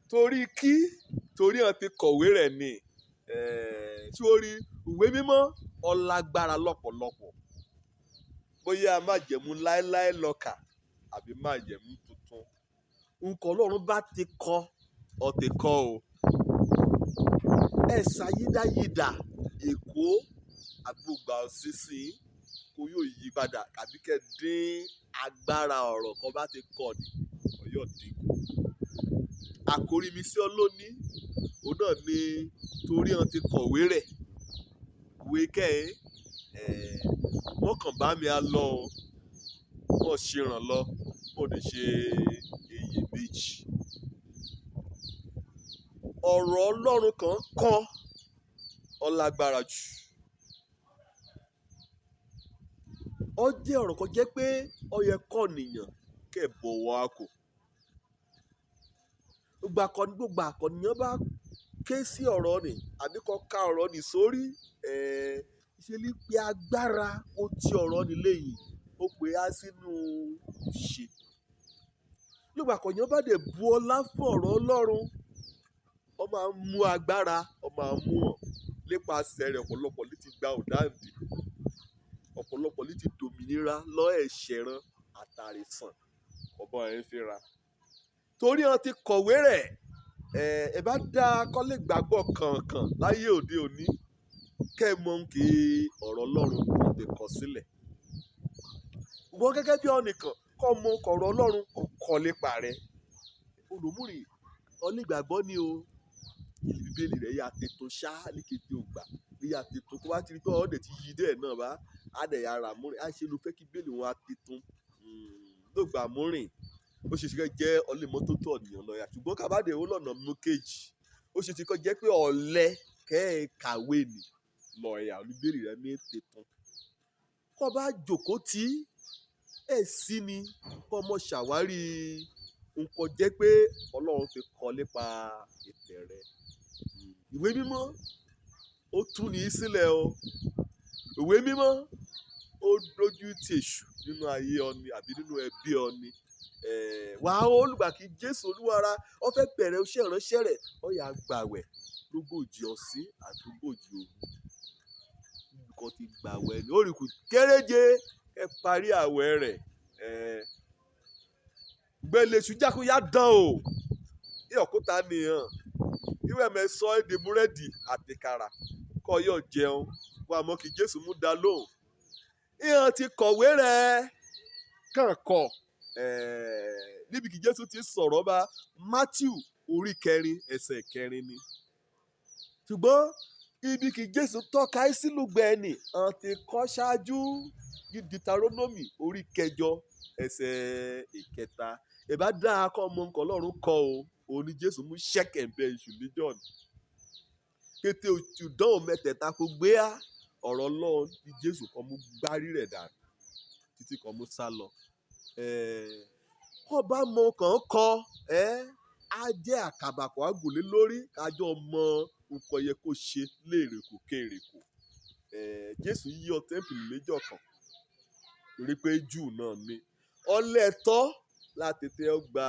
Torí kí torí wọn ti kọ̀wé rẹ̀ ni. Sórí ìwé mímọ́ ó lágbára lọ́pọ̀lọpọ̀. Bóyá májẹ̀mú láéláé lọ́kà àbí májẹ̀mú tuntun. Nǹkan Ọlọ́run bá ti kọ, ó ti kọ o. Ẹ ṣàyídáyidà Èkó àgbògbà sísìn kó yóò yí padà àbí kẹ́ dín agbára ọ̀rọ̀ kan bá ti kọ ni ọ̀yọ́ dínkù. Àkórí mi sí ọ lónìí, òun náà ni torí wọn ti kọ̀wé rẹ̀. Ìwé kẹ́hìn, wọ́n kàn bá mi á lọ o, wọ́n ṣe ràn lọ, wọ́n ò ní ṣe iyèméjì. Ọ̀rọ̀ Ọlọ́run kan kọ́ ọ lágbára jù. Ó jẹ́ ọ̀rọ̀ kan jẹ́ pé ó yẹ kọ́ ènìyàn kẹ́ bọ̀wọ̀ a kò. Gbogbo akọni, gbogbo akọ̀nìyàn bá ké sí ọ̀rọ̀ ni àbí kó ka ọ̀rọ̀ ni sórí, ṣe ní pé agbára ó ti ọ̀rọ̀ ni léyìn, ó pè á sínú ìṣe. Nígbà akọ̀nìyàn bá dé bu ọlá fún ọ̀rọ̀ Ọlọ́run, ó máa ń mú agbára, ó máa ń mú wọn nípasẹ̀ rẹ̀. Ọ̀pọ̀lọpọ̀ ló ti gba òdáǹdè, ọ̀pọ̀lọpọ̀ ló ti dòmìnira lọ́ ẹ̀ṣẹ̀ rán àtàrísàn ọ̀bọ ẹ̀ ń fira. Torí wọn ti kọ̀wé rẹ̀, ẹ bá dá kọ́lé gbàgbọ́ kànkàn láyé òde òní, kẹ́ ẹ mọ̀ kí ọ̀rọ̀ Ọlọ́run kò ti kọ sílẹ̀. Wọ́n gẹ́gẹ́ bí ọ̀nìkan kọ́ mọ ọ̀rọ̀ Ọlọ́run kò kọ́ lépa rẹ̀. Olùmúrìn onígbàgbọ́ ni o. Bíbélì rẹ̀ yà tètò ṣá ní kété ògbà. Yà tètò kó bá ti rí pé ọ̀dẹ̀ ti yí dẹ̀ náà bá, á dẹ̀ yára múrìn. Á ṣe ló fẹ́ kí bíbélì wọn á tètò, ló gbà múrìn. Ó ṣe é ṣe kí jẹ́ ọlẹ́mọ́tótó ènìyàn lọ yà. Ṣùgbọ́n ká bá dé ó lọ́nà mú kejì. Ó ṣe é ṣe kí jẹ́ pé ọ̀lẹ kẹ́ ẹ kàwé ni lọ yà bíbélì rẹ̀ mí tètò. Kó bá jókòó tí ẹ sí ni kó mọ ṣàwárí nǹkan jẹ́ pé Ọlọ́run ti kọ nípa ìtẹ̀ rẹ̀. Ìwé mímọ́ ó tú ni sílẹ̀ o. Ìwé mímọ́ ó dojú ti èṣù nínú ayé ọni àbí nínú ẹbí ọni. Wà á olùgbà kí Jésù Olúwa ra, ó fẹ́ bẹ̀rẹ̀ iṣẹ́ ìránṣẹ́ rẹ̀, ó yá gbàwẹ̀ lógójì ọ̀sín àti ogójì òru. Nǹkan ti gbàwẹ̀ ni ó rí kù kéréje ẹ parí àwẹ̀ rẹ̀. Gbẹ̀lẹ̀ èṣù jákúyà dán o. Ìyọ̀kúta nìyẹn. Ìwé mẹ́sàn án èdè búrẹ́dì àtìkàrà kọ́ yóò jẹun. Wà mọ́ kí Jésù mú dá lóhùn. Ìyẹn ti kọ̀wé rẹ̀ kàn kọ̀. Níbi kí Jésù ti sọ̀rọ̀ bá Matthew orí kẹrin ẹsẹ̀ kẹrin ni. Ṣùgbọ́n ibi kí Jésù tọ́ka sílùgbẹ́ ẹni, àwọn ti kọ́ ṣáájú ní Deuteronomy orí kẹjọ ẹsẹ̀ ìkẹta. Ẹ bá dá a kọ́ ọmọ nǹkan Ọlọ́run kọ́ o, òun ni Jésù mú ṣẹ́kẹ̀ bẹ èṣù níjọ́ ni. Kété ìdánwò mẹ́tẹ̀ẹ̀ta kó gbé á, ọ̀rọ̀ Ọlọ́run ní Jésù kan mú gbárí rẹ̀ dànù títí kan mú sá lọ. Kó bá mọ nǹkan kọ, á jẹ́ àkàbà kó á gùn lé lórí kájọ mọ nǹkan yẹ kó ṣe lérèkò kérèkò. Jésù yí ọ tẹ́ḿpìlì méjì kan torí pé Júù náà ni. Ọlẹ́tọ́ láti tẹ́ ọ gba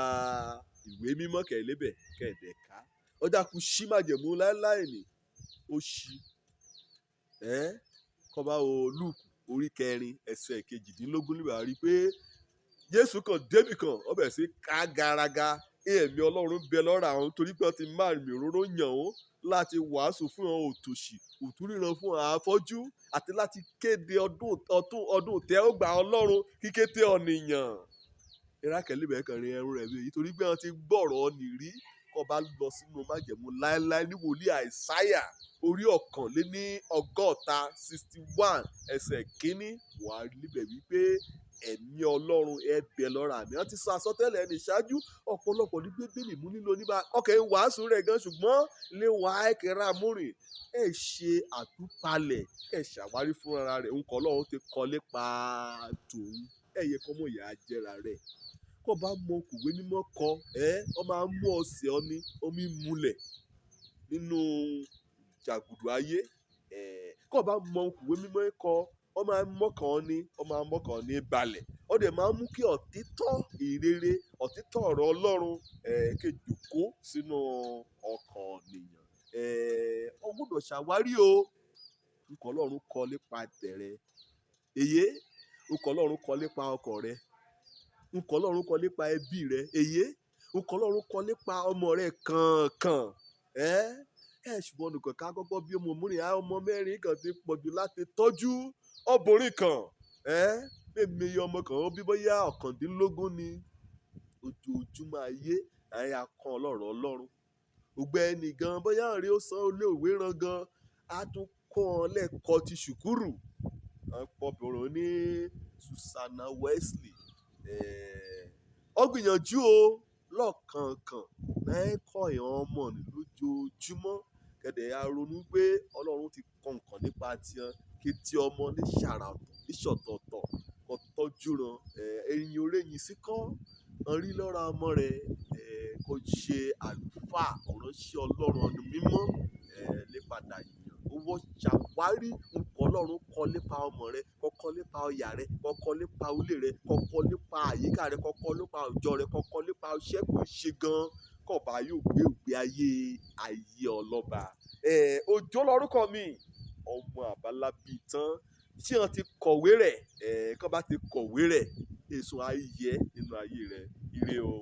ìwé mímọ́ kẹ̀lébẹ̀ kẹ̀dẹ̀ká. Ọjà kù ṣí májẹ̀mú láéláé ni ó ṣí. Kó bá wo Lúùkù orí kẹrin ẹsẹ̀ kejìdínlógún níbẹ̀ a rí pé Jésù kan débì kan, ó bẹ̀rẹ̀ sí ká garaga. Ẹ̀mí Ọlọ́run bẹ lọ́rọ̀ àwọn torí pé wọ́n ti máa rìn òróró yàn ó láti wàásù fún àwọn òtòṣì, òtúríran fún àwọn afọ́jú àti láti kéde ọdún ọdún ọdún tẹ́wọ́gbà Ọlọ́run kíkété ọ̀nìyàn. Ìrákẹ́lẹ́ kan rin ẹrú rẹ̀ bí èyí torí pé wọ́n ti gbọ́rọ̀ ọ̀nì rí. Kó bá lọ sínú májẹ̀mú láéláé ní wòlíì Àìsáyà orí 61 61 ẹsẹ̀ kínní wà á rí níbẹ̀ wípé ẹ̀mí Ọlọ́run ẹ bẹ lọ́ra mi. Wọ́n ti sọ àsọtẹ́lẹ̀ ẹni ṣáájú ọ̀pọ̀lọpọ̀ ní Bíbélì mú nílò oníbà ọkẹ́ ń wàásù rẹ̀ gan ṣùgbọ́n lè wà á kẹ́ra múrìn ẹ ṣe àtúpalẹ̀ ẹ ṣàwárí fúnra rẹ̀ nǹkan Ọlọ́run ti kọ nípa tòun ẹ yẹ kọ́ mọ̀ ìyá jẹra rẹ̀. Kó bá mọ kùwé mímọ́ kọ, ọ máa ń mú ọ̀sẹ̀ ọni omi múlẹ̀ nínú jàgùdù ayé. Kó bá mọ kùwé mímọ́ kọ, Ó máa ń mọ́kàn ní, ó máa ń mọ́kàn ní balẹ̀. Ó dẹ̀ máa ń mú kí òtítọ́ ìrere, òtítọ́ ọ̀rọ̀ Ọlọ́run ké jókòó sínú ọkàn ènìyàn. Ó gbọ́dọ̀ ṣàwárí o. Nǹkan Ọlọ́run kọ nípa tẹ̀rẹ. Èyé, nǹkan Ọlọ́run kọ nípa ọkọ rẹ. Nǹkan Ọlọ́run kọ nípa ẹbí rẹ. Èyé, nǹkan Ọlọ́run kọ nípa ọmọ rẹ kànkàn. Ṣùgbọ́n nǹkan ká kọ́kọ́ bí ọmọ mìíràn, á ọmọ mẹ́rin kan ti pọ̀jù láti tọ́jú obìnrin kan. Mẹ́mi ọmọ kan ó bí bóyá 19 ni. Ojoojúmọ́ ayé, àyà kan ọlọ́rọ̀ Ọlọ́run. Ọ̀gbẹ́ni gan bóyá rí ó san ilé ìwé rán gan, á tún kọ́ ọ lẹ́kọ̀ọ́ ti ṣùkúrù. Ọ̀pọ̀ obìnrin ní Susanna Wesley. Ó gbìyànjú o lọ́kànkàn lẹ́kọ̀ọ́ ìyẹn ọmọ ní lójoojúmọ́. Kẹ̀dẹ̀ a ronú pé Ọlọ́run ti kọ nǹkan nípa tiẹ kí tí ọmọ ní ṣàrà ọ̀tọ̀, ní ṣọ̀tọ̀ọ̀tọ̀, kó tọ́jú ran. Ẹ̀yin oré yìí sí kọ́, rí lọ́ra ọmọ rẹ̀, kó ṣe àlùfáà, ìránṣẹ́ Ọlọ́run ọ̀nà mímọ́, nípa dàyàn. Owó ṣàwárí nǹkan Ọlọ́run kọ nípa ọmọ rẹ, kó kọ nípa ọ̀yà rẹ, kó kọ nípa ilé rẹ, kó kọ nípa àyíká rẹ, kó kọ nípa ọjọ́ rẹ, kó kọ nípa iṣẹ́ kò ṣe gan. Kọ̀ọ̀bá yóò gbé ìgbé ayé, ayé ọlọ́ba. Òjó lórúkọ mi, ọmọ àbálábí tán. Ṣé wọ́n ti kọ̀wé rẹ̀? Kọ́ bá ti kọ̀wé rẹ̀, èso á yẹ nínú ayé rẹ. Ire o.